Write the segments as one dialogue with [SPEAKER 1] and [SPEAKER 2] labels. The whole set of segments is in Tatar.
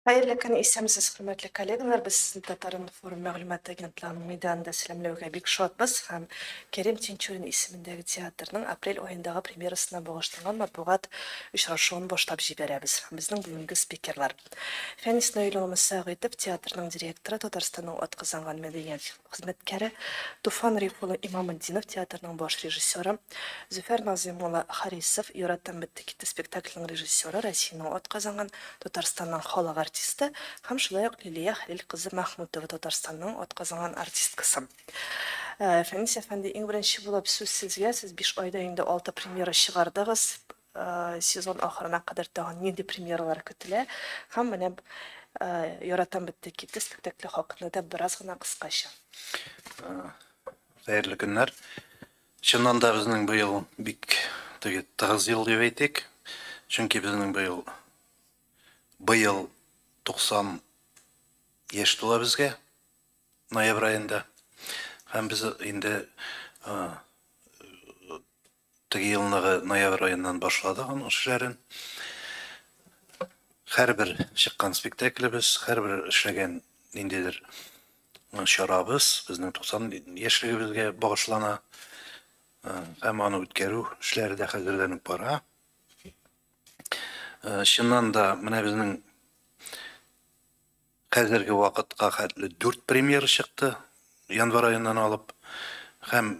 [SPEAKER 1] Хәерле көн, исәнмесез, хөрмәтле коллегалар. Без сезне Татар-информ мәгълүмат агентлыгының мәйданында сәламләүгә бик шатбыз һәм Кәрим Тинчурин исемендәге театрның апрель аендагы премьерасына багышланган матбугат очрашуын башлап җибәрәбез. Безнең бүгенге спикерлар: Фәнис Наил улы Сәгыйтов, театрның директоры, Татарстанның атказанган мәдәният хезмәткәре, Туфан Риф улы Имаметдинов, театрның баш режиссеры, Зөфәр Назыйм улы Харисов, Яратам бетте китте спектакленең режиссеры, Россиянең атказанган, Татарстанның халык артисты һәм шулай ук Лилия Хәлил кызы Мәхмүтова, Татарстанның атказанган артисткасы. Фәнис әфәнде, иң беренче булып сүз сезгә. Сез 5 айда инде 6 премьера чыгардыгыз. Сезон ахырына кадәр тагын нинди премьералар көтелә? Һәм менә Яратам бетте китте спектакле хакында да бераз гына кыскача.
[SPEAKER 2] Хәерле көннәр. Чыннан да безнең быел бик теге тыгыз ел дип әйтик. Чөнки безнең быел 90 яшь тула безгә ноябрь аенда. Һәм без инде теге елныгы ноябрь аеннан башладык аның эшләрен. Һәрбер чыккан спектаклебез, һәрбер эшләгән ниндидер чарабыз безнең 90 яшьлегебезгә багышлана. Һәм аны үткәрү эшләре дә хәзерләнеп бара. Чыннан да, менә безнең хәзерге вакытка хәтле 4 премьера чыкты, январь аеннан алып. Һәм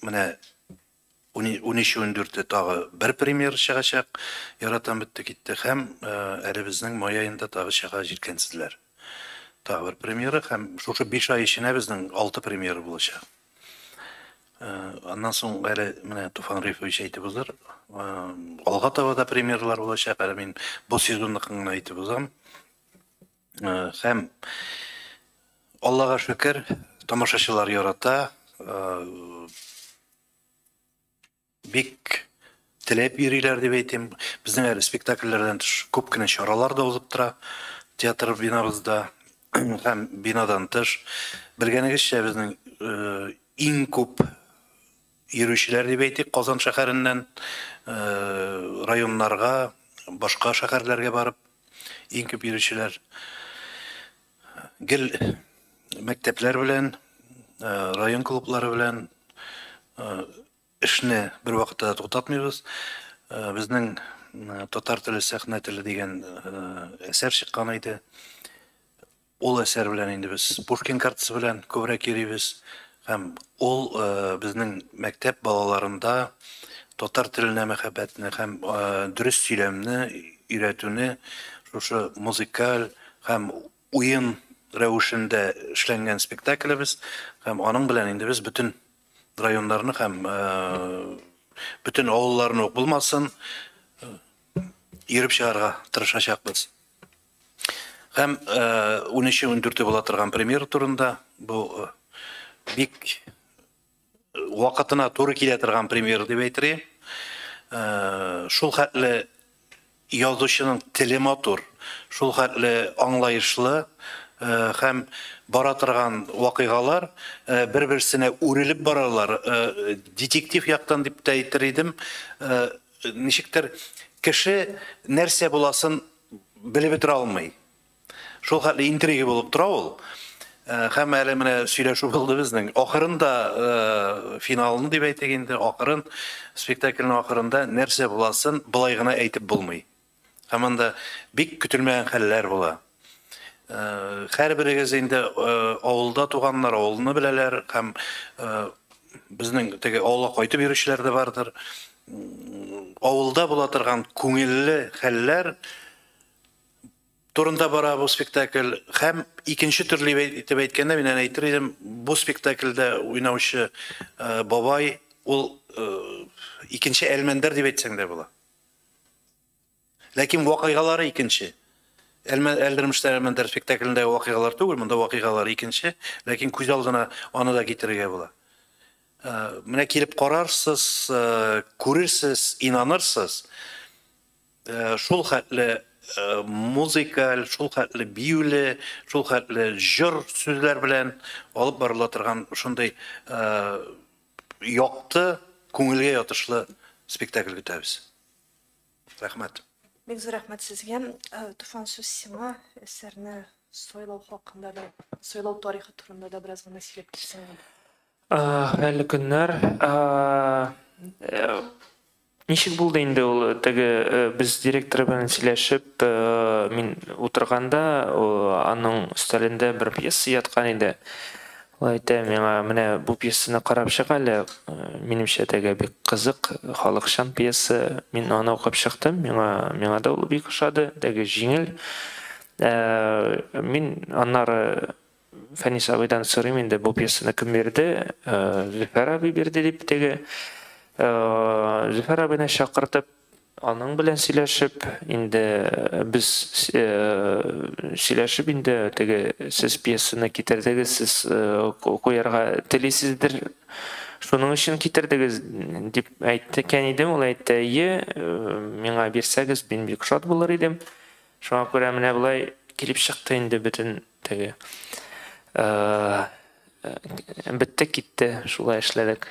[SPEAKER 2] менә 13-14 тагы бер премьера чыгачак, Яратам бетте китте. Һәм әле безнең май аенда тагы чыга Җилкәнсезләр. Тагы бер премьера, һәм шушы 5 ай эченә безнең 6 премьера булачак. Аннан соң әле менә Туфан Рифович әйтеп узыр, алга таба да премьералар булачак. Әле мин бу сезонныкын гына әйтеп узам. Һәм Аллага шөкер, тамашачылар ярата, бик теләп йөриләр дип әйтим. Безнең әле спектакльләрдән тыш күп кенә чаралар да узып тора театр бинабызда һәм бинадан тыш. Белгәнегезчә, безнең иң күп йөрүчеләр дип әйтик, Казан шәһәреннән районнарга, башка шәһәрләргә барып иң күп йөрүчеләр гел мәктәпләр белән, район клублары белән эшне бер вакытта да туктатмыйбыз. Безнең Татар теле сәхнә теле дигән әсәр чыккан иде. Ул әсәр белән инде без Пушкин картасы белән күбрәк йөрибез. Һәм ул безнең мәктәп балаларында татар теленә мәхәббәтне һәм дөрес сөйләмне өйрәтүне шушы музыкаль һәм уен рәвешендә эшләнгән спектаклебез, һәм аның белән инде без бөтен районнарны һәм бөтен авылларны ук булмасын йөреп чыгарга тырышачакбыз. Һәм 13-14 була торган премьера турында, бу бик вакытына туры килә торган премьера дип әйтер идем. Шул хәтле язучының теле матур, шул хәтле аңлаешлы һәм бара торган вакыйгалар бер-берсенә үрелеп баралар. Детектив яктан дип тә әйтер идем. Ничектер кеше нәрсә буласын белеп бетерә алмый. Шул хәтле интрига булып тора ул. Һәм әле менә сөйләшү булды безнең. Ахырында, финалны дип әйтик инде, ахырын, спектакльнең ахырында нәрсә буласын болай гына әйтеп булмый. Һәм анда бик көтелмәгән хәлләр була. Һәрберегез инде авылда туганнар, авылны беләләр һәм безнең теге авылга кайтып йөрүчеләр дә бардыр. Авылда була торган күңелле хәлләр турында бара бу спектакль. Һәм икенче төрле итеп әйткәндә, мин әйтер идем, бу спектакльдә уйнаучы бабай ул икенче Әлмәндәр дип әйтсәң дә була. Ләкин вакыйгалары икенче. Әлдермештә Әлмәндәр спектаклендәге вакыйгалар түгел, монда вакыйгалар икенче, ләкин күз алдына аны да китерергә була. Менә килеп карарсыз, күрерсез, инанырсыз. Шул хәтле музыкаль, шул хәтле биюле, шул хәтле җыр сүзләр белән алып барыла торган шундый якты, күңелгә ятышлы спектакль көтәбез. Рәхмәт.
[SPEAKER 1] Бик зур рәхмәт сезгә. Туфан, сүз сиңа. Әсәрне сайлау хакында да, сайлау тарихы турында да бераз гына сөйләп китсәң.
[SPEAKER 3] Хәерле көннәр. Ничек булды инде ул теге, без директор белән сөйләшеп, мин утырганда, аның өстәлендә бер пьеса яткан иде. Ул әйтә миңа, менә бу пьесаны карап чык әле, минемчә теге бик кызык, халыкчан пьеса. Мин аны укып чыктым, миңа да ул бик ошады, теге җиңел. Мин аннары Фәнис абыйдан сорыйм инде, бу пьесаны кем бирде? Зөфәр абый бирде дип теге. Зөфәр абыйны чакыртып, аның белән сөйләшеп, инде без сөйләшеп инде теге, сез пьесаны китердегез, сез куярга телисездер, шуның өчен китердегез дип әйткән идем. Ул әйтте, әйе, миңа бирсәгез, мин бик шат булыр идем. Шуңа күрә менә болай килеп чыкты инде бөтен теге. Бетте китте, шулай эшләдек.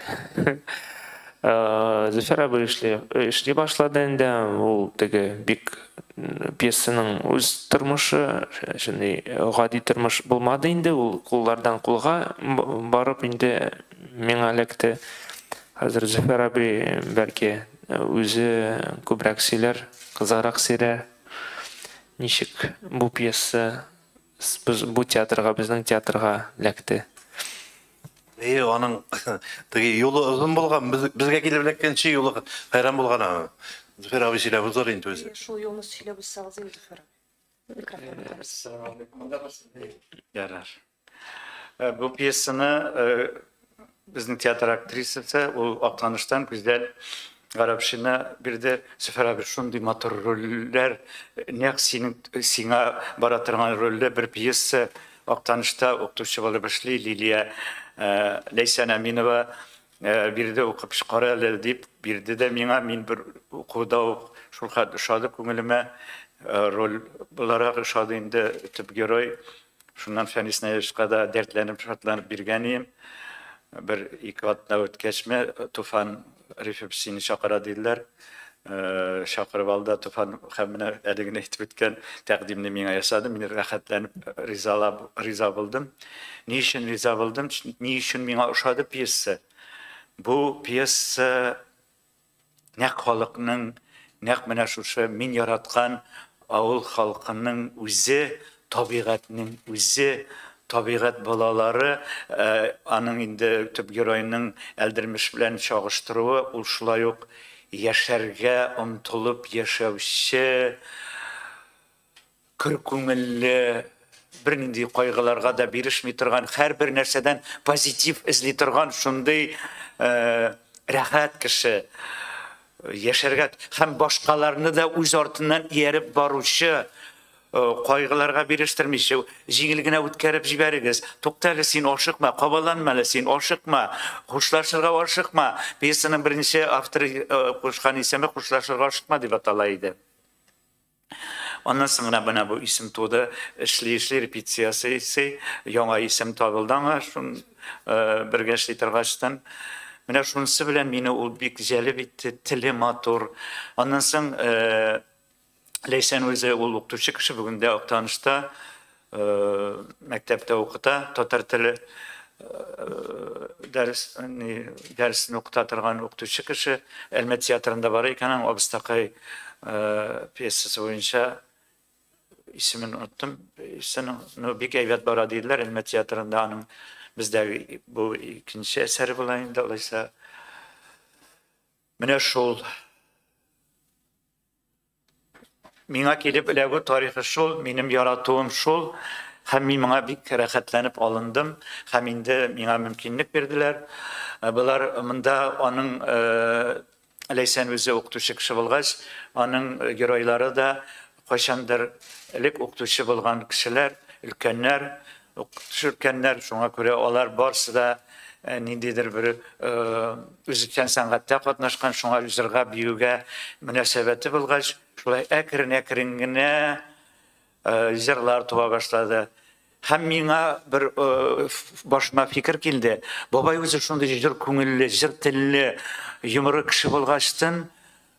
[SPEAKER 3] Зөфәр абый эшли башлады инде, ул теге бик пьесаның үз тормышы, шундый гади тормыш булмады инде, ул куллардан кулга барып инде миңа эләкте. Хәзер Зөфәр абый бәлки үзе күбрәк сөйләр, кызыграк сөйләр. Ничек бу пьеса бу театрга, безнең театрга эләкте?
[SPEAKER 2] Әйе, аның теге юлы озын булган, безгә килеп эләккәнче юлы хәйран булган аның. Зөфәр абый сөйләп узар инде үзе.
[SPEAKER 1] Шул юлны сөйләп узсагыз инде, Зөфәр абый. Микрофон.
[SPEAKER 4] Ярар. Бу пьесаны безнең театр актрисасы, ул Актаныштан Гүзәл Гарапшина бирде. Зөфәр абый, шундый матур рольләр, нәкъ синең сиңа бара торган рольле бер пьеса. Актанышта укытучы булып эшли Лилия Ләйсән Әминова бирде, укып чыгар әле дип бирде дә миңа. Мин бер укуда ук шул хәтле ошады күңелемә, роль буларак ошады инде, төп герой. Шуннан Фәнис Наилевичка да дәртләнеп, шатланып биргән идем. Бер ике атна үткәчме, Туфан Рифов сине чакыра диделәр. Чакырып алды Туфан һәм менә әле генә әйтеп үткән тәкъдимне миңа ясады. Мин рәхәтләнеп ризалап риза булдым. Ни өчен риза булдым? Ни өчен миңа ошады пьеса? Бу пьеса нәкъ халыкның, нәкъ менә шушы мин яраткан авыл халкының үзе, табигатьнең үзе, табигать балалары, аның инде төп героеның Әлдермеш белән чагыштыруы, ул шулай ук яшәргә омтылып яшәүче, көр күңелле, бернинди кайгыларга да бирешми торган, һәрбер нәрсәдән позитив эзли торган шундый рәхәт кеше. Яшәргә һәм башкаларны да үз артыннан ияреп баручы, кайгыларга бирештермичә, җиңел генә үткәреп җибәрегез. Тукта әле син, ашыкма, кабаланма әле син, ашыкма, хушлашырга ашыкма. Пьесаның беренче авторы кушкан исеме «Хушлашырга ашыкма» дип атала иде. Аннан соң гына менә бу исем туды. Эшли-эшли, репетиция ясый, яңа исем табылды аңа, шун бергә эшли торгачтан. Менә шунысы белән мине ул бик җәлеп итте, теле матур. Аннан соң Ләйсән үзе ул укытучы кеше, бүген дә Актанышта мәктәптә укыта, татар теле дәрес, дәресен укыта торган укытучы кеше. Әлмәт театрында бар икән аның Абыстакай пьесасы буенча, исемен оныттым. Пьесаның, ну, бик әйбәт бара диделәр. Әлмәт театрында аның бездәге бу икенче әсәре була инде, алайса. Менә шул. Миңа килеп эләгү тарихы шул, минем яратуым шул, һәм мин моңа бик рәхәтләнеп алындым, һәм инде миңа мөмкинлек бирделәр. Болар монда аның Ләйсән үзе укытучы кеше булгач, аның геройлары да кайчандыр элек укытучы булган кешеләр, өлкәннәр, укытучы өлкәннәр, шуңа күрә алар барысы да ниндидер бер үзешчән сәнгатьтә катнашкан, шуңа җырга, биюгә мөнәсәбәте булгач, шулай әкрен-әкрен генә җырлар туа башлады. Һәм миңа бер башыма фикер килде. Бабай үзе шундый җыр күңелле, җыр телле, йомры кеше булгачтын,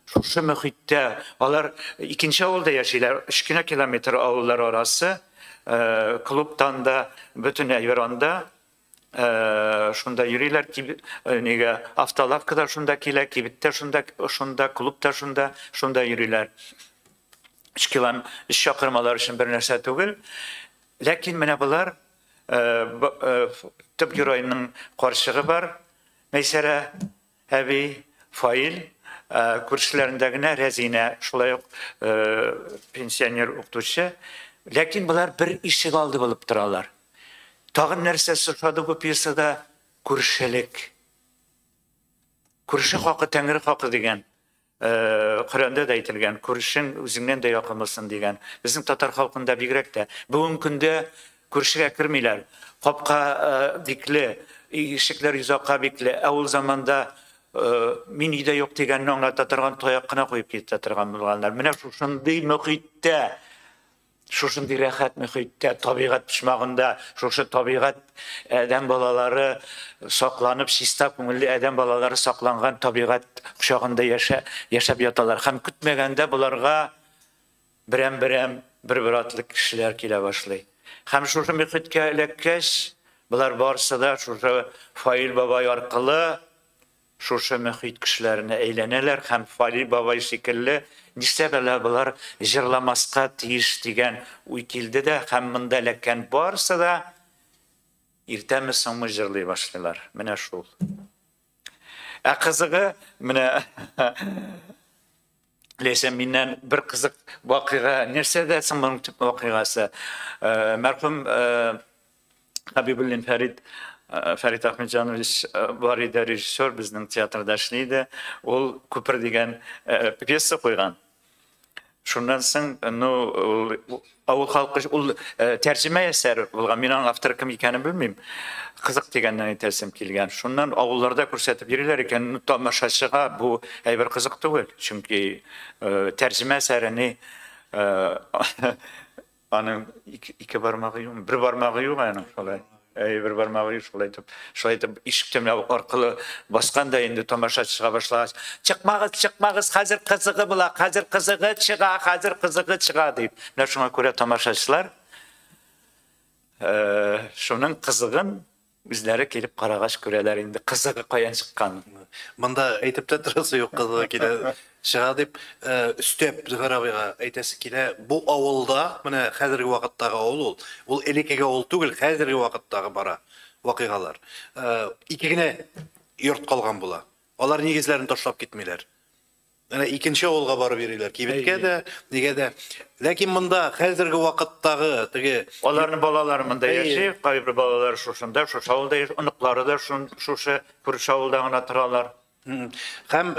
[SPEAKER 4] Шушы мөхиттә алар икенче авылда яшиләр, 3 кенә километр авыллар арасы, клубтан да бөтен әйбер анда, шунда йөриләр, нигә автолавкада шунда килә, кибеттә шунда, шунда, клубта шунда, шунда йөриләр. 3 километр, 3 чакрым алар өчен бер нәрсә түгел. Ләкин менә болар төп геройның карчыгы бар, Мәйсәрә әби, Фаил, күршеләрендә генә Рәзинә, шулай ук пенсионер укытучы. Ләкин болар бер ишек алды булып торалар. Тагын нәрсәсе ошады бу пьесада? Күршелек. Күрше хакы тәңре хакы дигән. Коръәндә дә әйтелгән, күршең үзеңнән дә якын булсын дигән. Безнең татар халкында бигрәк тә. Бүгенге көндә күршегә кермиләр. Капка бикле, ишекләр йозакка бикле. Ә ул заманда мин өйдә юк дигәнне аңлата торган таяк кына куеп китә торган булганнар. Менә шушындый мөхиттә, шушындый рәхәт мөхиттә, табигать почмагында, шушы табигать адәм балалары сакланып, чиста күңелле адәм балалары сакланган табигать кочагында яшәп яталар. Һәм көтмәгәндә боларга берәм-берәм бер-бер атлы кешеләр килә башлый. Һәм шушы мөхиткә эләккәч, болар барысы да шушы Фаил бабай аркылы шушы мөхит кешеләренә әйләнәләр һәм Фаил бабай шикелле нишләп әле болар җырламаска тиеш дигән уй килде дә, һәм монда эләккән барысы да иртәме соңмы җырлый башлыйлар. Менә шул. Ә кызыгы, менә Ләйсән миннән бер кызык вакыйга, нәрсәдә соң моның төп вакыйгасы? Мәрхүм Хабибуллин Фәрид, Фәрид Ахмеджанович бар иде, режиссер, безнең театрда эшли иде. Ул Күпер дигән пьеса куйган. Шуннан соң, ну, ул авыл халкы, ул тәрҗемә әсәре булган. Мин аның авторы кем икәнен белмим. Кызык дигәннән әйтәсем килгән. Шуннан авылларда күрсәтеп йөриләр икән, ну, тамашачыга бу әйбер кызык түгел. Чөнки тәрҗемә әсәре ни, аның ике бармагы юк, бер бармагы юк аның шулай. Бер бармагы юк, шулай итеп, шулай итеп ишек төбенә аркылы баскан да инде тамашачы чыга башлагач, чыкмагыз, чыкмагыз, хәзер кызыгы була, хәзер кызыгы чыга, хәзер кызыгы чыга дип. Менә шуңа күрә тамашачылар шуның кызыгын үзләре килеп карагач күрәләр инде, кызыгы каян чыккан.
[SPEAKER 2] Монда әйтеп тә торасы юк, кызыгы килә чыга дип, өстәп Зөфәр абыйга әйтәсе килә. Бу авылда, менә хәзерге вакыттагы авыл ул, ул элеккеге авыл түгел, хәзерге вакыттагы бара вакыйгалар. Ике генә йорт калган була. Алар нигезләрен ташлап китмиләр. Әнә икенче авылга барып йөриләр, кибеткә дә, нигә дә. Ләкин монда хәзерге вакыттагы теге
[SPEAKER 4] Аларның балалары монда яши, кайбер балалары шушында, шушы авылда яши, оныклары да шушы күрше авылда гына торалар.
[SPEAKER 2] Һәм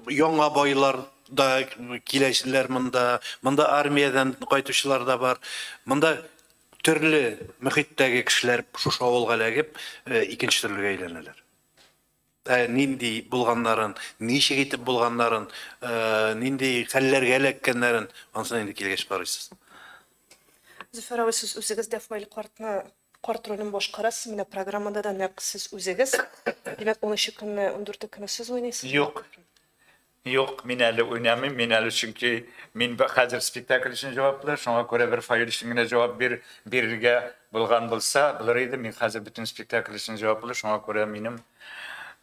[SPEAKER 2] яңа байлар да киләчеләр монда, монда армиядән кайтучылар да бар. Монда төрле мөхиттәге кешеләр шушы авылга эләгеп, икенче төрлегә әйләнәләр. Нинди булганнарын, ничек итеп булганнарын, нинди хәлләргә эләккәннәрен, ансын инде килгәч карыйсыз.
[SPEAKER 1] Зөфәр абый, сез үзегез дә Фаил картны, карт ролен башкарасыз, менә программада да нәкъ сез үзегез. Димәк, 13 көнне, 14 көнне сез уйныйсыз?
[SPEAKER 4] Юк. Юк, мин әле уйнамыйм, мин әле чөнки мин хәзер спектакль өчен җаваплы, шуңа күрә бер Фаил өчен генә җавап бирергә булган булса, булыр иде. Мин хәзер бөтен спектакль өчен җаваплы, шуңа күрә минем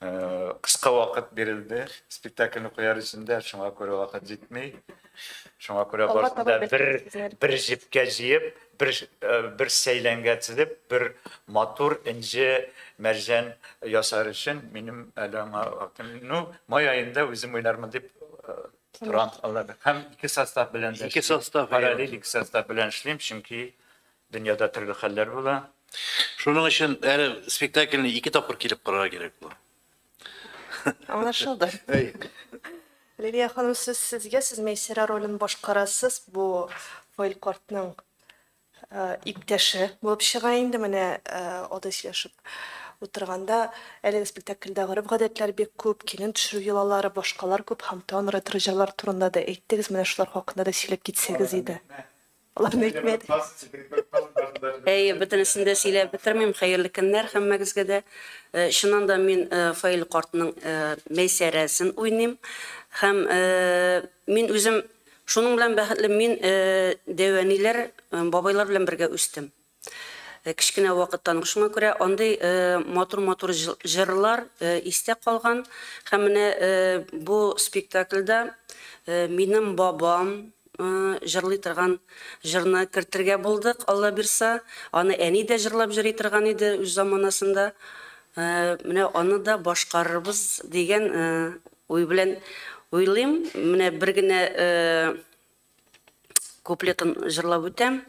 [SPEAKER 4] кыска вакыт бирелде спектакльне куяр өчен дә, шуңа күрә вакыт җитми. Шуңа күрә
[SPEAKER 1] Алга
[SPEAKER 4] барысын да
[SPEAKER 1] таба бәлки
[SPEAKER 4] бер җепкә җыеп, бер сәйләнгә тезеп, бер матур энҗе мәрҗән ясар өчен минем әле аңа вакытым. Ну, май аенда үзем уйнармын дип торам, Алла бирсә. Һәм ике состав белән дә
[SPEAKER 2] Ике
[SPEAKER 4] эшлим.
[SPEAKER 2] состав,
[SPEAKER 4] Параллель
[SPEAKER 2] әйе.
[SPEAKER 4] ике состав белән эшлим, чөнки дөньяда төрле хәлләр була.
[SPEAKER 2] Шуның өчен әле спектакльне ике тапкыр килеп карарга кирәк була.
[SPEAKER 1] Аңлашылды.
[SPEAKER 2] Әй.
[SPEAKER 1] Лилия ханым, сүз сезгә, сез Мәйсәрә ролен башкарасыз. Бу Фаил картның иптәше булып чыга инде. Менә алда сөйләшеп утырганда әлеге спектакльдә гореф-гадәтләр бик күп, килен төшерү йолалары, башкалар күп һәм тагын ретро җырлар турында да әйттегез. Менә шулар хакында да сөйләп китсәгез иде. Аларны әйтмәде.
[SPEAKER 5] Әйе, бөтенесен дә сөйләп бетермим. Хәерле көннәр һәммәгезгә дә. Чыннан да мин Фаил картның Мәйсәрәсен уйныйм. Һәм мин үзем шуның белән бәхетле, мин дәү әниләр, бабайлар белән бергә үстем. Кечкенә вакыттан шуңа күрә андый матур-матур җырлар истә калган. Һәм менә бу спектакльдә минем бабам җырлый торган җырны кертергә булдык, Алла бирса. Аны әни дә җырлап йөри торган иде үз заманасында. Менә аны да башкарырбыз дигән уй белән уйлыйм. Менә бер генә куплетын җырлап үтәм.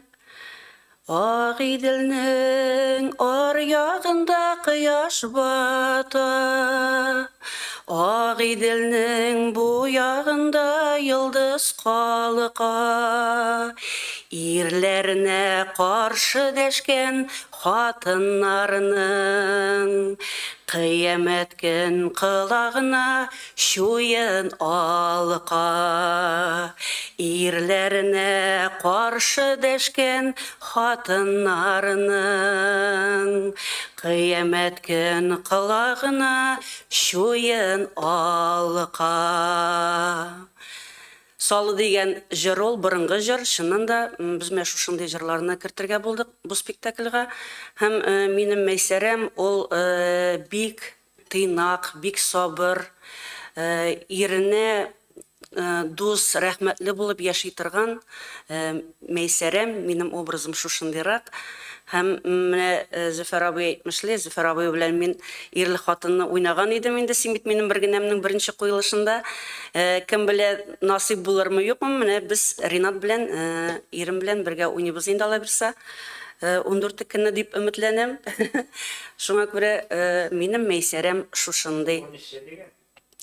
[SPEAKER 5] Агыйделнең аръягында кояш бата, Агыйделнең бу ягында йолдыз калка. Ирләренә каршы дәшкән хатыннарының кыямәт көн колагына чуен алка. Ирләренә каршы дәшкән хатыннарының кыямәт көн колагына чуен алка. Салы дигән җыр ул, борынгы җыр, чыннан да без менә шушындый җырларны кертергә булдык бу спектакльгә. Һәм минем Мәйсәрәм ул бик тыйнак, бик сабыр, иренә дус, рәхмәтле булып яши торган Мәйсәрәм, минем образым шушындыйрак. Һәм менә Зөфәр абый әйтмешли, Зөфәр абый белән мин ирле хатынны уйнаган идем инде, син бит минем бер генәмнең беренче куелышында. Кем белә, насыйп булырмы, юкмы, менә без Ринат белән, ирем белән бергә уйныйбыз инде, Алла бирса. 14 көнне дип өметләнәм. Шуңа күрә минем Мәйсәрәм шушындый.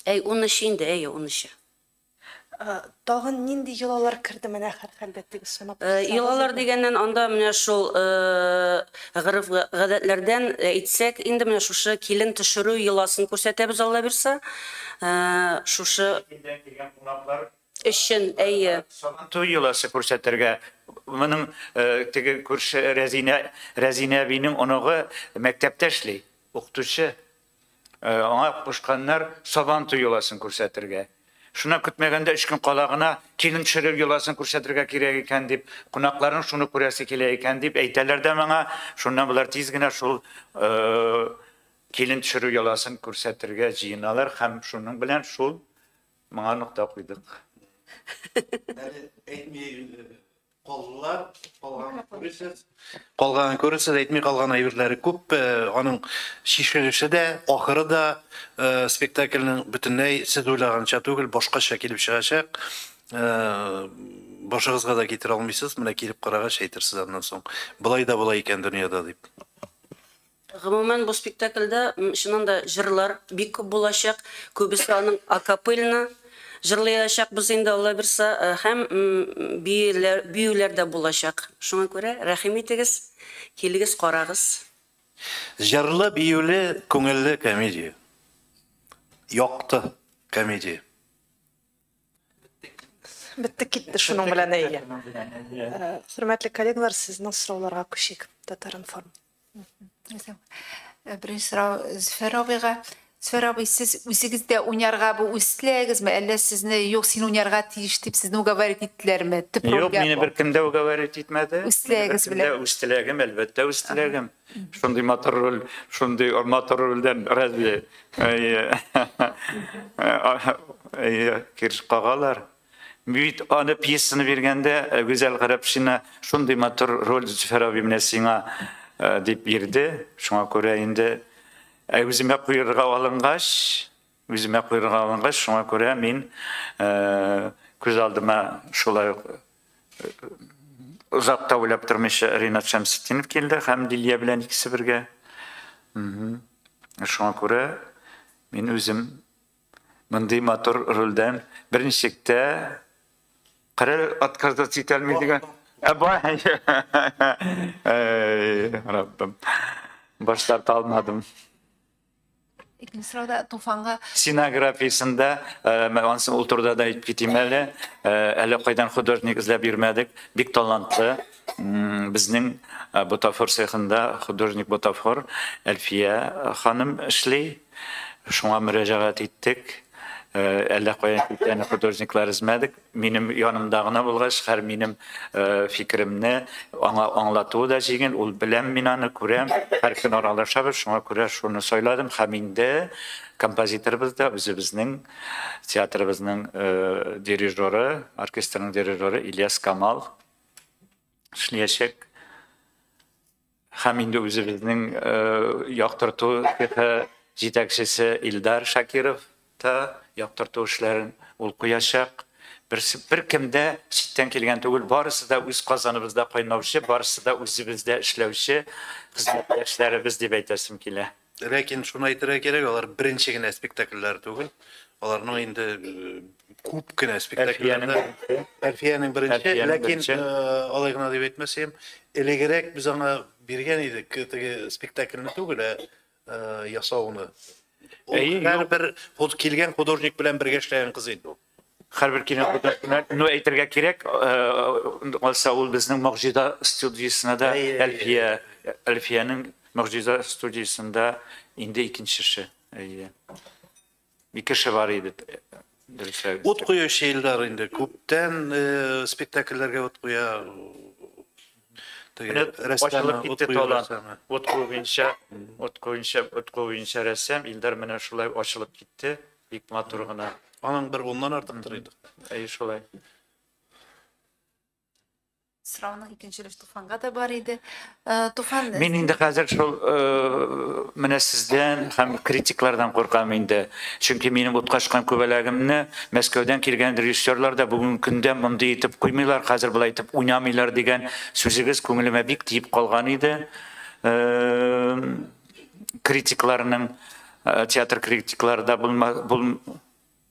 [SPEAKER 5] Әй, 13 инде, әй, 13.
[SPEAKER 1] Тагын нинди йолалар керде менә һәрхәлдә теге санап?
[SPEAKER 5] Йолалар дигәннән, анда менә шул гореф-гадәтләрдән әйтсәк, инде менә шушы килен төшерү йоласын күрсәтәбез, Алла бирса. Шушы өчен, әйе.
[SPEAKER 4] Сабантуй йоласы күрсәтергә. Моның теге күрше Рәзинә, Рәзинә әбинең оныгы мәктәптә эшли, укытучы. Аңа кушканнар Сабантуй йоласын күрсәтергә. Шуна көтмәгәндә өч көн кала гына килен төшерү йоласын күрсәтергә кирәк икән дип, кунакларның шуны күрәсе килә икән дип әйтәләр дә моңа. Шуннан болар тиз генә шул килен төшерү йоласын күрсәтергә җыеналар һәм шуның белән шул моңа нокта куйдык.
[SPEAKER 2] Әле әйтми калдылар, калган күрерсез. Калганын күрерсез, әйтми калган әйберләре күп. Аның чишелеше дә, ахыры да спектакльнең бөтенләй сез уйлаганча түгел, башкача килеп чыгачак. Башыгызга да китерә алмыйсыз, менә килеп карагач әйтерсез аннан соң. Болай да була икән дөньяда дип.
[SPEAKER 5] Гомумән, бу спектакльдә чыннан да җырлар бик күп булачак. Күбесе аның акапельно җырлаячакбыз инде, Алла бирса, һәм биюләр, биюләр дә булачак. Шуңа күрә рәхим итегез, килегез, карагыз.
[SPEAKER 2] Җырлы, биюле, күңелле комедия. Якты комедия.
[SPEAKER 1] Бетте китте шуның белән, әйе. Хөрмәтле коллегалар, сезнең сорауларга күчик. Татар-информ.
[SPEAKER 6] Беренче сорау Зөфәр абыйга. Зөфәр абый, сез үзегез дә уйнарга бу үз теләгегезме, әллә сезне юк, син уйнарга тиеш дип сезне уговорить иттеләрме? Төп
[SPEAKER 4] Юк,
[SPEAKER 6] рольгә
[SPEAKER 4] мине беркем дә уговорить итмәде.
[SPEAKER 6] Үз теләгегез
[SPEAKER 4] Мине беркем дә.
[SPEAKER 6] белән.
[SPEAKER 4] Үз теләгем, әлбәттә, үз теләгем. Шундый матур роль, шундый матур рольдән разве әйе, кирш кагалар? Бит аны пьесаны биргәндә Гүзәл Гарәпшина шундый матур роль, Зөфәр абый, менә сиңа дип бирде. Шуңа күрә инде үземә куерга алынгач, үземә куерга алынгач, шуңа күрә мин күз алдыма шулай ук озак та уйлап тормыйча Ринат Шәмсетдинов килде һәм Лилия белән икесе бергә. Шуңа күрә мин үзем мондый матур рольдән берничек тә кырыл отказаться итә алмый дигән. Бай. Эй, Раббым. Баш тарта алмадым.
[SPEAKER 6] Икенче сорауда Туфанга.
[SPEAKER 4] Сценографиясендә, ансын ул турыда да әйтеп китим әле, әле кайдан художник эзләп йөрмәдек, бик талантлы. Безнең бутафор цехында художник бутафор Әлфия ханым эшли. Шуңа мөрәҗәгать иттек. Әллә каян читтән художниклар эзмәдек. Минем янымда гына булгач, һәр минем фикеремне аңа аңлатуы да җиңел. Ул беләм, мин аны күрәм, һәр көн аралашабыз, шуңа күрә шуны сайладым. Һәм инде композиторыбыз да үзебезнең театрыбызның дирижеры, оркестрның дирижеры Ильяс Камал эшләячәк. Һәм инде үзебезнең яктырту цехы җитәкчесе Илдар Шакиров та яктырту эшләрен ул куячак. Берсе беркем дә читтән килгән түгел, барысы да үз казаныбызда кайнаучы, барысы да үзебездә эшләүче хезмәттәшләребез дип әйтәсем килә.
[SPEAKER 2] Ләкин шуны әйтергә кирәк, алар беренче генә спектакльләр түгел. Аларның инде күп кенә спектакльләрдә Әлфиянең беренче, ләкин алай гына дип әйтмәсәм, элегрәк без аңа биргән идек теге спектакльне түгел, ә ясауны. Һәрбер килгән художник белән бергә эшләгән кыз инде ул.
[SPEAKER 4] Һәрбер килгән художник белән, ну әйтергә кирәк, алса ул безнең Могҗиза студиясенә дә Әлфия, Әлфиянең Могҗиза студиясендә инде икенче эше. Әйе. Ике эше бар иде. Дөресрәк.
[SPEAKER 2] Ут куючы Илдар инде күптән спектакльләргә ут куя.
[SPEAKER 4] Ачылып китте талант. Ут куюынча, ут куюынча, ут куюынча рәссам Илдар менә шулай ачылып китте, бик матур гына.
[SPEAKER 2] Аның бер уннан артыктыр инде.
[SPEAKER 4] Әйе, шулай.
[SPEAKER 6] Сорауның икенче өлеше Туфанга да бар иде. Туфан,
[SPEAKER 4] Мин инде хәзер шул менә сездән һәм критиклардан куркам инде. Чөнки минем утка чыккан күбәләгемне Мәскәүдән килгән режиссерлар да бүгенге көндә мондый итеп куймыйлар, хәзер болай итеп уйнамыйлар дигән сүзегез күңелемә бик тиеп калган иде. Критикларның, театр критиклары да булма, бул,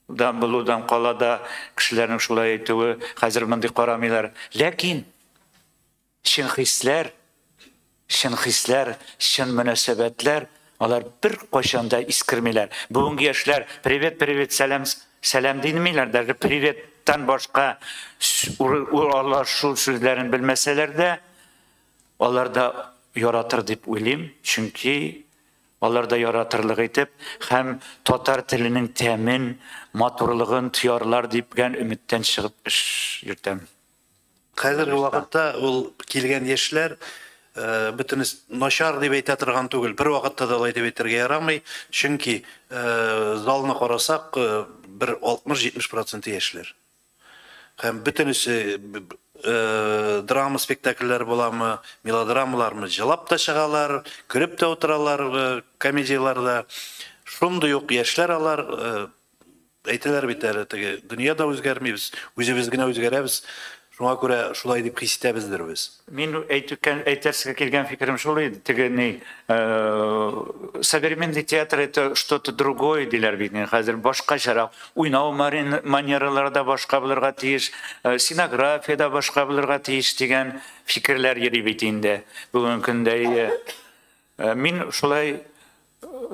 [SPEAKER 4] да булудан кала да кешеләрнең шулай әйтүе, хәзер мондый карамыйлар. Ләкин чын хисләр, чын хисләр, чын мөнәсәбәтләр, алар бер кайчан да искермиләр. Бүгенге яшьләр привет, привет, сәлам, сәлам димиләр, даже приветтан башка аралашу сүзләрен белмәсәләр дә, алар да яратыр дип уйлыйм, чөнки алар да яратырлык итеп һәм татар теленең тәмен, матурлыгын тоярлар дигән өметтән чыгып эш йөртәм.
[SPEAKER 2] Хәзерге вакытта ул килгән яшьләр бөтенесе начар дип әйтә торган түгел. Бер вакытта да алай дип әйтергә ярамый, чөнки залны карасак, бер 60-70% яшьләр. Һәм бөтенесе драма спектакльләр буламы, мелодрамалармы, җылап та чыгалар, көлеп тә утыралар комедияләрдә. Шундый ук яшьләр алар, әйтәләр бит әле, теге дөнья да үзгәрми, без үзебез генә үзгәрәбез. Шуңа күрә шулай дип хис итәбездер без.
[SPEAKER 4] Мин әйтәсегә килгән фикерем шул иде, теге ни, современный театр это что-то другое диләр бит инде. Хәзер башкачарак уйнау манералары да башка булырга тиеш, сценография да башка булырга тиеш дигән фикерләр йөри бит инде бүгенге көндә. Мин шулай,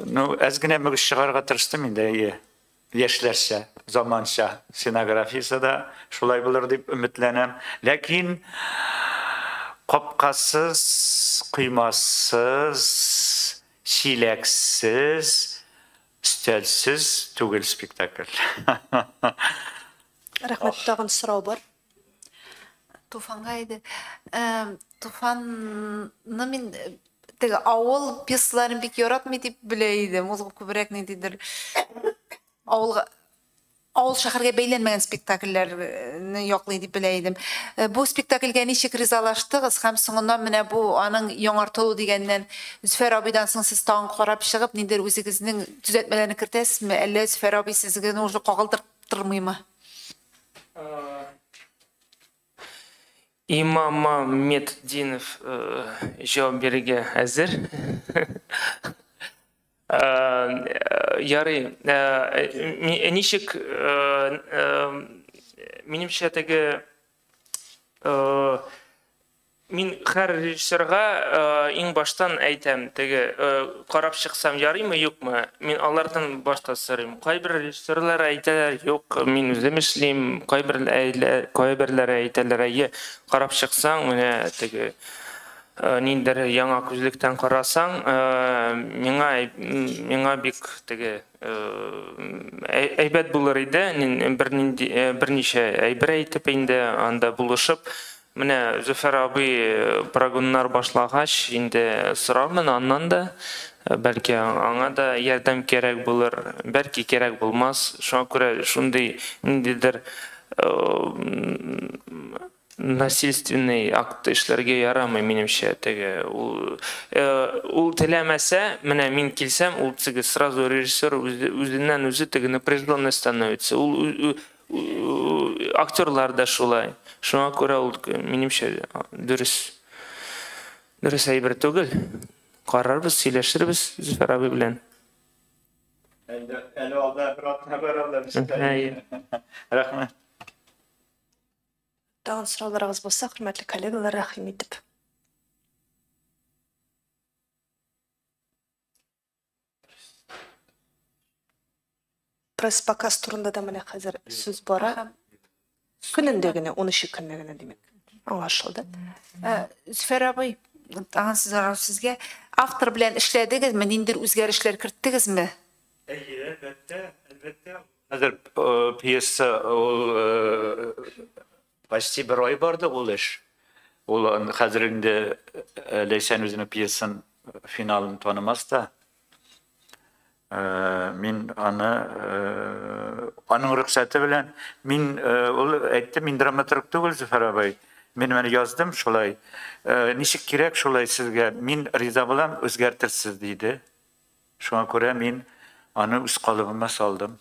[SPEAKER 4] ну, әз генә мөгез чыгарырга тырыштым инде, әйе. Яшьләрчә, заманча сценографиясе дә шулай булыр дип өметләнәм. Ләкин капкасыз, коймасыз, чиләксез, өстәлсез түгел спектакль.
[SPEAKER 1] Рәхмәт, тагын сорау бар.
[SPEAKER 6] Туфанга иде. Туфанны мин теге авыл пьесаларын бик яратмый дип белә идем. Ул күбрәк ниндидер авылга, авыл шәһәргә бәйләнмәгән спектакльләрне яклый дип белә идем. Бу спектакльгә ничек ризалаштыгыз һәм соңыннан менә бу аның яңартылу дигәннән Зөфәр абыйдан соң сез тагын карап чыгып, ниндидер үзегезнең төзәтмәләрне кертәсезме, әллә Зөфәр абый сезгә уже кагылдыртмыймы?
[SPEAKER 3] Имамаметдинов җавап бирергә әзер. Ярый, ничек, минемчә теге, мин һәр режиссерга иң баштан әйтәм, теге карап чыксам ярыймы, юкмы? Мин алардан башта сорыйм. Кайбер режиссерлар әйтәләр, юк, мин үзем эшлим. Кайберләре әйтәләр, әйе, карап чыксаң, менә теге Ниндидер яңа күзлектән карасаң, миңа бик теге әйбәт булыр иде, берничә әйбер әйтеп инде анда булышып. Менә Зөфәр абый прогоннар башлагач, инде сорармын аннан да, бәлки аңа да ярдәм кирәк булыр, бәлки кирәк булмас. Шуңа күрә шундый ниндидер насильственный акт эшләргә ярамый, минемчә, теге ул теләмәсә, менә мин килсәм, ул теге сразу режиссер үзеннән үзе теге напряженный становится. Ул актерлар да шулай. Шуңа күрә ул, минемчә, дөрес әйбер түгел. Карарбыз, сөйләшербез Зөфәр абый белән.
[SPEAKER 4] Әле алда бер атна бар алда. Рәхмәт.
[SPEAKER 1] Тагын сорауларыгыз булса, хөрмәтле коллегалар, рәхим итеп. Пресс-показ турында да менә хәзер сүз бара. Көнендә генә, 13 көнне генә, димәк. Аңлашылды.
[SPEAKER 6] Зөфәр абый, тагын сезгә автор белән эшләдегезме, ниндидер үзгәрешләр керттегезме?
[SPEAKER 4] Әйе, әлбәттә, әлбәттә. Хәзер пьеса ул почти бер ай барды ул эш. Ул хәзер инде Ләйсән үзенең пьесын финалын танымас та. Мин аны аның рөхсәте белән мин ул әйтте, мин драматург түгел, Зөфәр абый. Мин моны яздым шулай. Ничек кирәк шулай сезгә. Мин риза булам, үзгәртерсез диде. Шуңа күрә мин аны үз калыбыма салдым.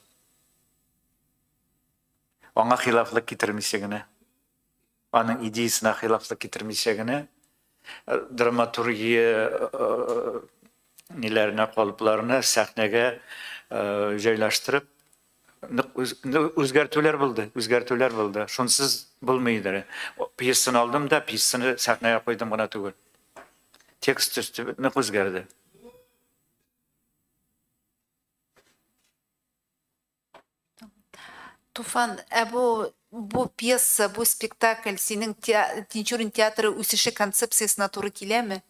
[SPEAKER 4] Аңа хилафлык китермичә генә. Аның идеясына хилафлык китермичә генә, драматургия ниләренә, калыпларына сәхнәгә җайлаштырып, үзгәртүләр булды, үзгәртүләр булды. Шунсыз булмый иде. Пьесаны алдым да, пьесаны сәхнәгә куйдым гына түгел. Текст төсте нык үзгәрде.
[SPEAKER 6] Туфан, ә бу пьеса, бу спектакль синең Тинчурин театры үсеше концепциясенә туры киләме?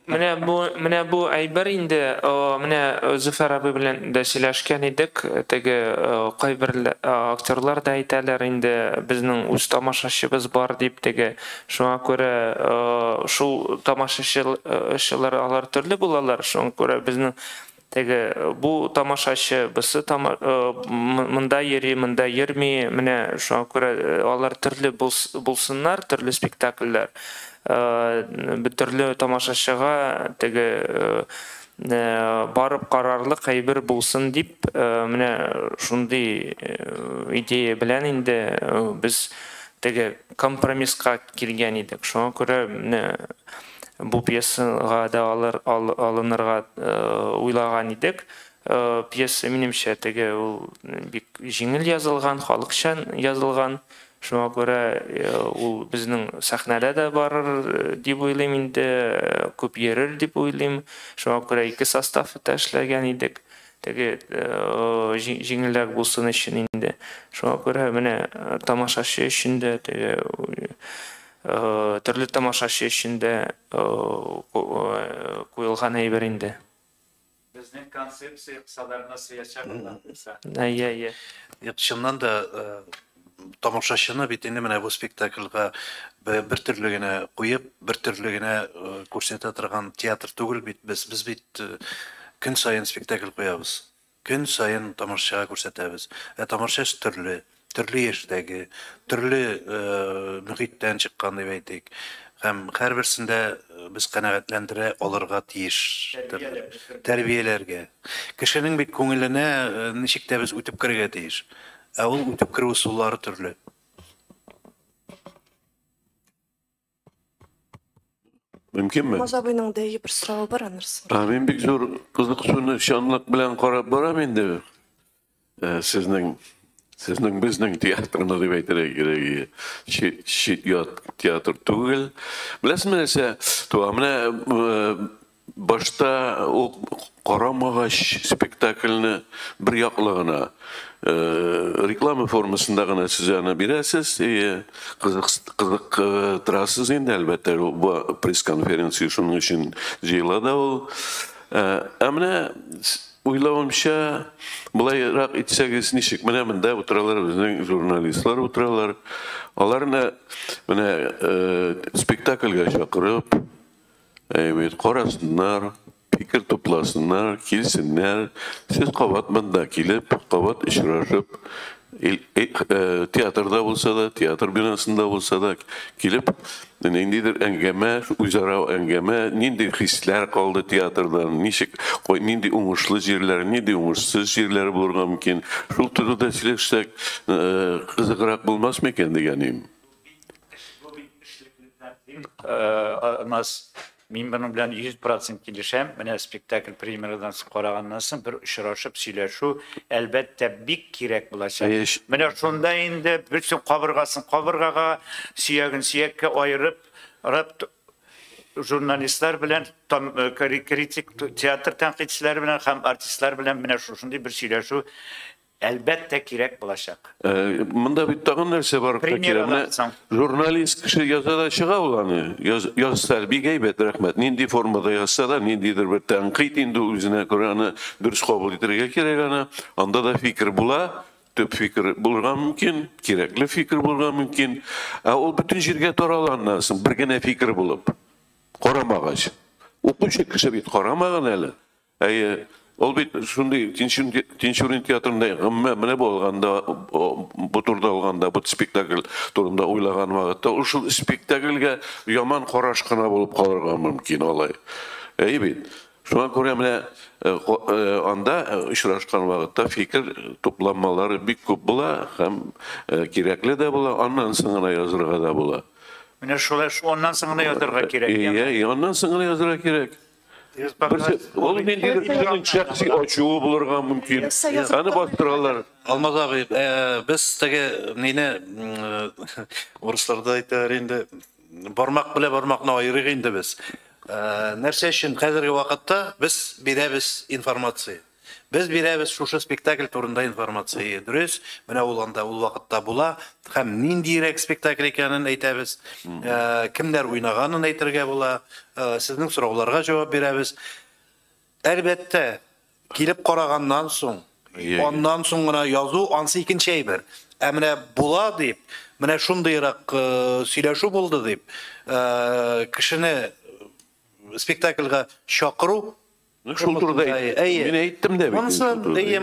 [SPEAKER 3] Менә бу әйбер инде, менә Зөфәр абый белән дә сөйләшкән идек, теге кайбер актерлар да әйтәләр инде, безнең үз тамашачыбыз бар дип, теге шуңа күрә шул тамашачылар алар төрле булалар, шуңа күрә безнең теге бу тамашачы бусы монда йөри, монда йөрми, менә шуңа күрә алар төрле булсыннар, төрле спектакльләр, төрле тамашачыга теге барып карарлык әйбер булсын дип, менә шундый идея белән инде без теге компромисска килгән идек. Шуңа күрә менә бу пьесага да алынырга уйлаган идек. Пьеса, минемчә, теге ул бик җиңел язылган, халыкчан язылган. Шуңа күрә ул безнең сәхнәдә дә барыр дип уйлыйм инде, күп йөрер дип уйлыйм. Шуңа күрә ике составта эшләгән идек. Теге җиңелрәк булсын өчен инде. Шуңа күрә менә тамашачы өчен дә теге төрле тамашачы өчен дә куелган әйбер инде.
[SPEAKER 4] Безнең концепция кысаларына сыячак булса.
[SPEAKER 3] Әйе, әйе.
[SPEAKER 2] Чыннан да тамашачыны бит инде менә бу спектакльгә бер төрле генә куеп, бер төрле генә күрсәтә торган театр түгел бит без. Без бит көн саен спектакль куябыз. Көн саен тамашачыга күрсәтәбез. Ә тамашачы төрле, төрле яшьтәге, төрле мөхиттән чыккан дип әйтик. Һәм һәрберсендә без канәгатьләндерә алырга тиеш. Тәрбияләргә. Кешенең бит күңеленә ничек тә без үтеп керергә тиеш. Ә ул үтеп керү ысуллары төрле.
[SPEAKER 7] Мөмкинме?
[SPEAKER 1] Алмаз абыйның да бер соравы бар, аннары.
[SPEAKER 7] Мин бик зур кызыксынучанлык белән карап барам инде. Сезнең безнең театрны дип әйтергә кирәк. Чит ят театр түгел. Беләсезме нәрсә? Туа, менә башта ук Карамагач спектакльне бер яклы гына реклама формасында гына сез аны бирәсез, кызыктырасыз инде, әлбәттә, бу пресс-конференция шуның өчен җыела да ул. Ә менә уйлавымча, былайрак итсәгез ничек? Менә монда утыралар безнең журналистлар утыралар. Аларны менә спектакльгә чакырып, әйбәт карасыннар, фикер тупласыннар, килсеннәр. Сез кабат монда килеп, кабат очрашып, театрда булса да, театр бинасында булса да килеп, ниндидер әңгәмә, үзара әңгәмә, нинди хисләр калды театрдан, ничек, нинди уңышлы җирләр, нинди уңышсыз җирләр булырга мөмкин. Шул турыда сөйләшсәк, кызыграк булмас микән дигәнем.
[SPEAKER 4] Алмаз, мин моның белән 100% килешәм. Менә спектакль премьерадан соң караганнан соң бер очрашып сөйләшү әлбәттә бик кирәк булачак. Менә шунда инде бөтен кабыргасын кабыргага, сөяген сөяккә аерып, журналистлар белән, критик театр тәнкыйтьчеләре белән һәм артистлар белән менә шушындый бер сөйләшү әлбәттә кирәк булачак.
[SPEAKER 7] Монда бит тагын нәрсә бар кирәк. Менә журналист кеше яза да чыга ул аны. Язса бик әйбәт, рәхмәт. Нинди формада язса да, ниндидер бер тәнкыйть инде үзенә күрә аны дөрес кабул итәргә кирәк аны. Анда да фикер була, төп фикер булырга мөмкин, кирәкле фикер булырга мөмкин. Ә ул бөтен җиргә тарала аннан соң бер генә фикер булып. Карамагач. Укучы кеше бит карамаган әле. Әйе, ул бит шундый Тинчурин театрында гомумән менә бу алганда, бу турыда алганда, бу спектакль турында уйлаган вакытта, ул шул спектакльгә яман караш кына булып калырга мөмкин алай. Әйе бит. Шуңа күрә менә анда очрашкан вакытта фикер тупланмалары бик күп була һәм кирәкле дә була, аннан соң гына язырга да була.
[SPEAKER 4] Менә шулай, аннан соң гына язырга кирәк.
[SPEAKER 7] Әйе, аннан соң гына язырга кирәк. Ул ниндидер кешенең шәхси ачуы булырга мөмкин. Аны бастыралар.
[SPEAKER 2] Алмаз абый, без теге мине урысларда әйтәләр инде, бармак белән бармакны аерыйк инде без. Нәрсә өчен хәзерге вакытта без бирәбез информация. Без бирәбез шушы спектакль турында информация. Дөрес, менә ул анда ул вакытта була һәм ниндирәк спектакль икәнен әйтәбез, кемнәр уйнаганын әйтергә була, сезнең сорауларга җавап бирәбез. Әлбәттә, килеп караганнан соң, аннан соң гына язу ансы икенче әйбер. Ә менә була дип, менә шундыйрак сөйләшү булды дип, кешене спектакльгә чакыру.
[SPEAKER 7] Шул турыда мин әйттем дә бит.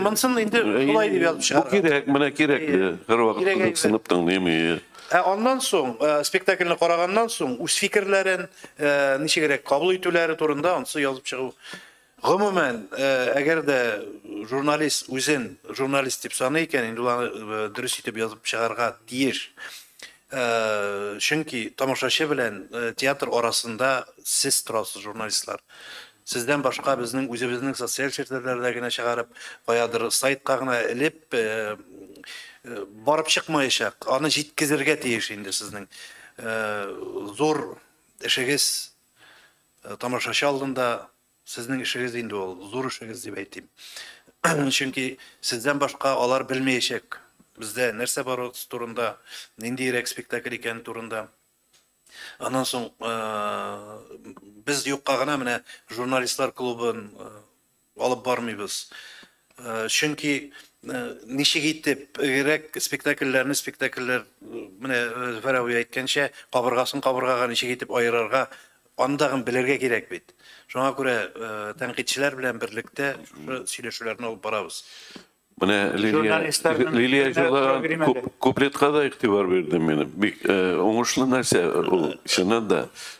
[SPEAKER 2] Монсын инде шулай дип язып чыгарга.
[SPEAKER 7] Бу кирәк, менә кирәкле. Һәрвакыт кызыксынып тыңлыйм.
[SPEAKER 2] Ә аннан соң, спектакльне караганнан соң, үз фикерләрен, ничегрәк кабул итүләре турында ансы язып чыгу. Гомумән, әгәр дә журналист үзен журналист дип саный икән, инде ул аны дөрес итеп язып чыгарга тиеш. Чөнки тамашачы белән театр арасында сез торасыз, журналистлар. Сездән башка безнең үзебезнең социаль челтәрләрдә генә чыгарып, каядыр сайтка гына элеп барып чыкмаячак. Аны җиткезергә тиеш инде сезнең зур эшегез тамашачы алдында, сезнең эшегез инде ул, зур эшегез дип әйтим. Чөнки сездән башка алар белмәячәк бездә нәрсә бар турында, ниндирәк спектакль икән турында. Аннан соң без юкка гына менә журналистлар клубын алып бармыйбыз. Чөнки ничек итеп герәк спектакльләрне спектакльләр менә Зөфәр абый әйткәнчә, кабыргасын кабыргага ничек итеп аерырга, андагын белергә кирәк бит. Шуңа күрә тәнкыйтьчеләр белән берлектә шушы сөйләшүләрне алып барабыз.
[SPEAKER 7] Менә Лилия җырлаган куплетка да игътибар бирдем мин. Бик уңышлы нәрсә ул, чыннан да.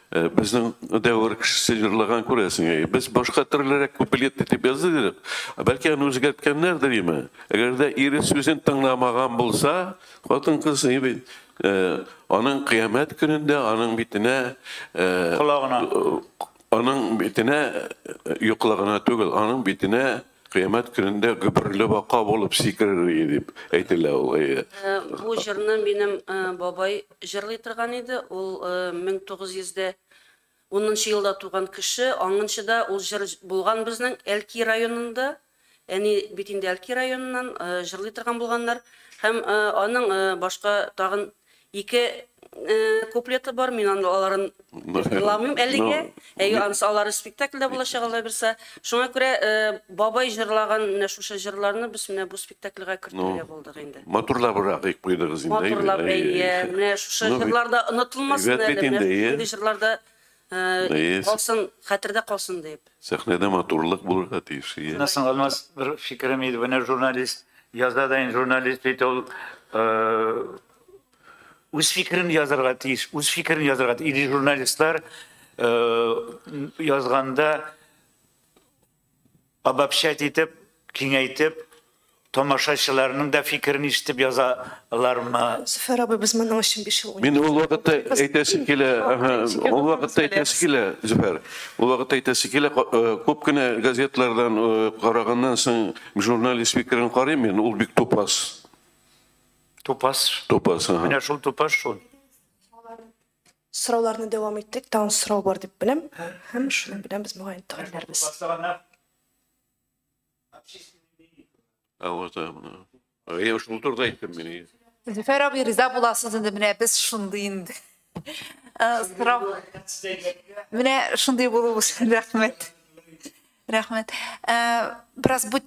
[SPEAKER 7] Безнең дәвер кешесе җырлаган күрәсең. Без башка төрлерәк куплет дип яздык. Бәлки аны үзгәрткәннәрдер име? Әгәр дә ире сүзен тыңламаган булса, хатын-кыз бит аның кыямәт көнендә аның битенә
[SPEAKER 4] колагына,
[SPEAKER 7] аның битенә йоклагына түгел, аның битенә кыямәт көнендә гөберле бака булып сикерер дип әйтелә ул.
[SPEAKER 5] Бу җырны минем бабай җырлый торган иде. Ул 1900 10 елда туган кеше, аңынчы да ул җыр булган безнең Әлки районында. Әни бит инде Әлки районыннан җырлый торган булганнар. Һәм аның башка тагын 2 куплеты бар, мин аны аларын җырламыйм әлегә. Әйе, анысы алары спектакльдә булачак, Алла бирсә. Шуңа күрә бабай җырлаган менә шушы җырларны без менә бу спектакльгә кертергә булдык инде.
[SPEAKER 7] Матурлабрак куйдыгыз инде.
[SPEAKER 5] Матурлап, әйе. Менә шушы җырларда онытылмасын әле, менә шундый җырларда калсын, хәтердә калсын дип.
[SPEAKER 7] Сәхнәдә матурлык булырга тиеш.
[SPEAKER 4] Менә соң, Алмаз, бер фикерем иде. Менә журналист яза да инде, журналист бит ул үз фикерен язарга тиеш, үз фикерен язарга тиеш. Или журналистлар язганда обобщать итеп, киңәйтеп, тамашачыларның да фикерен ишетеп язалармы?
[SPEAKER 1] Зөфәр абый, без моның өчен 5 ел
[SPEAKER 7] Мин ул вакытта әйтәсе килә, ул вакытта әйтәсе килә, Зөфәр. Ул вакытта әйтәсе килә, күп кенә газетлардан караганнан соң журналист фикерен карыйм мин, ул бик тупас.
[SPEAKER 4] Тупас.
[SPEAKER 7] Тупас, ага.
[SPEAKER 4] Менә шул тупас шул.
[SPEAKER 1] Сорауларны дәвам иттек, тагын сорау бар дип беләм. Һәм шуның белән без мөгаен төгәлләрбез.
[SPEAKER 7] А вот, я шул турыда әйттем мин.
[SPEAKER 6] Зөфәр абый, риза буласыз инде, менә без шундый инде. Сорау. Менә шундый булуыбыз, рәхмәт. Рәхмәт. Бераз бу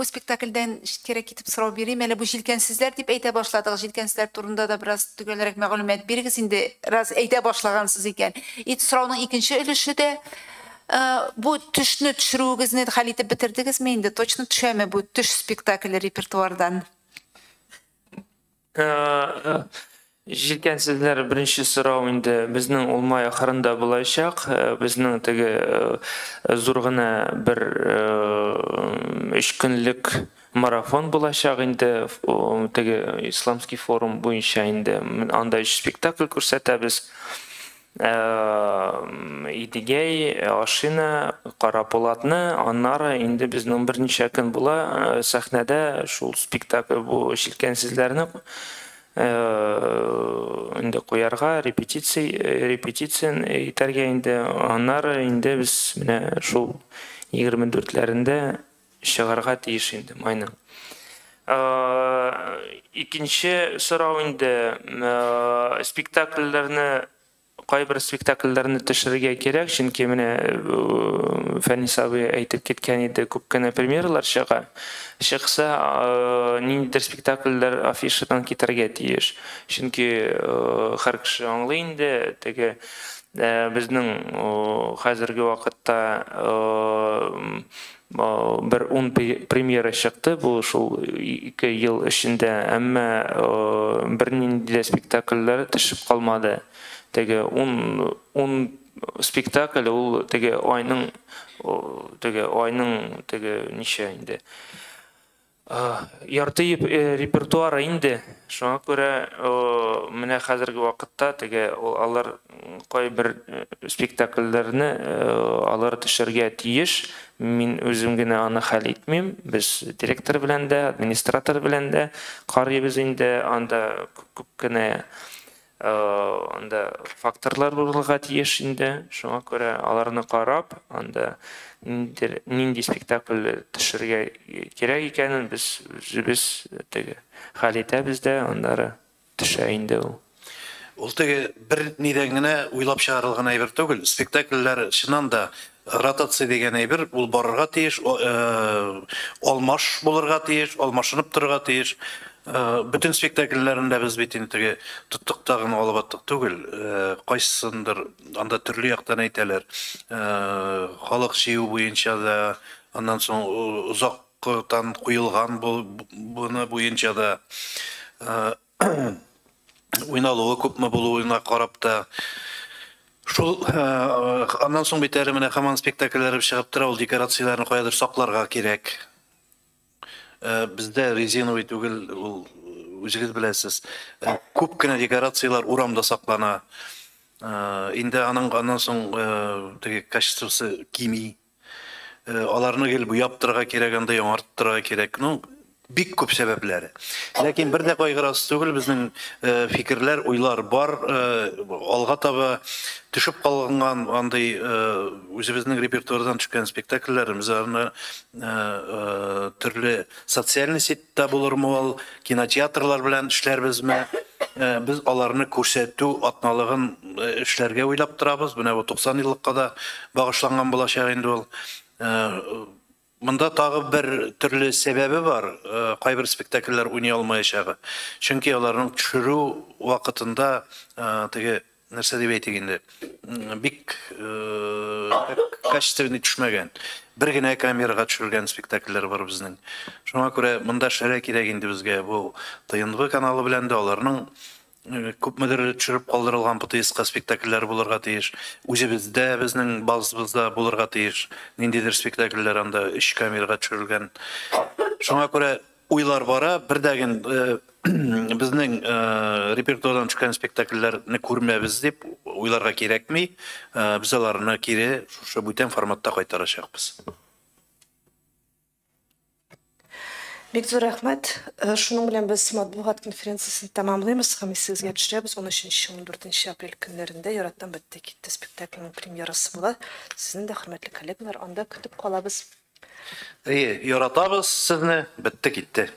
[SPEAKER 6] спектакльдән читкәрәк китеп сорау бирим. Әле бу җилкәнсезләр дип әйтә башладык. Җилкәнсезләр турында да бераз төгәлрәк мәгълүмат бирегез инде, раз әйтә башлагансыз икән. Ит сорауның икенче өлеше дә бу төшне төшерүегезне хәл итеп бетердегезме инде? Точно төшәме бу төш спектакле репертуардан?
[SPEAKER 3] Җилкәнсезләр беренче сорау инде безнең ул май ахырында булачак. Безнең теге зур гына бер 3 көнлек марафон булачак инде, теге исламский форум буенча инде анда 3 спектакль күрсәтәбез. Идегәй, Ашина, Карапулатны, аннары инде безнең берничә көн була сәхнәдә шул спектакль бу җилкәнсезләрне инде куярга, репетиция итәргә инде, аннары инде без менә шул 24-ләрендә чыгарга тиеш инде майның. Икенче сорау инде, спектакльләрне, кайбер спектакльләрне төшерергә кирәк, чөнки менә Фәнис абый әйтеп киткән иде, күп кенә премьералар чыга. Чыкса, ниндидер спектакльләр афишадан китәргә тиеш. Чөнки һәр кеше аңлый инде, теге безнең хәзерге вакытта бер 10 премьера чыкты, бу шул 2 ел эчендә, әмма бернинди дә спектакльләр төшеп калмады. Теге 10 спектакль ул теге айның, теге айның теге ничә инде? Ярты репертуары инде. Шуңа күрә менә хәзерге вакытта теге алар кайбер спектакльләрне алар төшергә тиеш. Мин үзем генә аны хәл итмим. Без директор белән дә, администратор белән дә карыйбыз инде. Анда күп кенә анда факторлар булырга тиеш инде. Шуңа күрә аларны карап, анда нинди спектакль төшергә кирәк икәнен без үзебез теге хәл итәбез дә, аннары төшә инде ул.
[SPEAKER 2] Ул теге бер нидән генә уйлап чыгарылган әйбер түгел. Спектакльләр чыннан да ротация дигән әйбер, ул барырга тиеш, алмаш булырга тиеш, алмашынып торырга тиеш. Бөтен спектакльләрендә без бит инде теге тоттык та гына алып аттык түгел. Кайсындыр анда төрле яктан әйтәләр. Халык җыю буенча да, аннан соң озактан куелган буны буенча да, уйналуы күпме булуына карап та. Шул, аннан соң бит әле менә һаман спектакльләр чыгып тора, ул декорацияләрне каядыр сакларга кирәк. Бездә резиновый түгел, ул үзегез беләсез. Күп кенә декорацияләр урамда саклана. Инде аның аннан соң теге качествосы кими. Аларны гел буяп торырга кирәк, анда яңартып торырга кирәк. Ну, Бик күп сәбәпләре. Ләкин бер дә кайгырасы түгел, безнең фикерләр, уйлар бар. Алга таба төшеп калган андый үзебезнең репертуардан төшкән спектакльләребез аны төрле социальный сетьта булырмы ул, кинотеатрлар белән эшләрбезме? Без аларны күрсәтү атналыгын эшләргә уйлап торабыз. Менә бу 90 еллыкка да багышланган булачак инде ул. Монда тагы бер төрле сәбәбе бар, кайбер спектакльләр уйный алмаячагы. Чөнки аларның төшерү вакытында теге нәрсә дип әйтик инде, бик качественный төшмәгән. Бер генә камерага төшерелгән спектакльләр бар безнең. Шуңа күрә монда эшләргә кирәк инде безгә бу ТНВ каналы белән дә аларның күпмедер төшереп калдырылган ПТСка спектакльләр булырга тиеш. Үзебездә, безнең базыбызда булырга тиеш. Ниндидер спектакльләр анда өч камерага төшерелгән. Шуңа күрә уйлар бара, бер дә ген безнең репертуардан төшкән спектакльләрне күрмәбез дип уйларга кирәкми. Без аларны кире шушы бүтән форматта кайтарачакбыз.
[SPEAKER 1] Бик зур рәхмәт. Шуның белән без матбугат конференциясен тәмамлыйбыз һәм исегезгә төшерәбез, 13-14 апрель көннәрендә Яраттан бетте китте спектакльнең премьерасы була. Сезне дә, хөрмәтле коллегалар, анда көтеп калабыз.
[SPEAKER 2] Әйе, яратабыз сезне, бетте китте.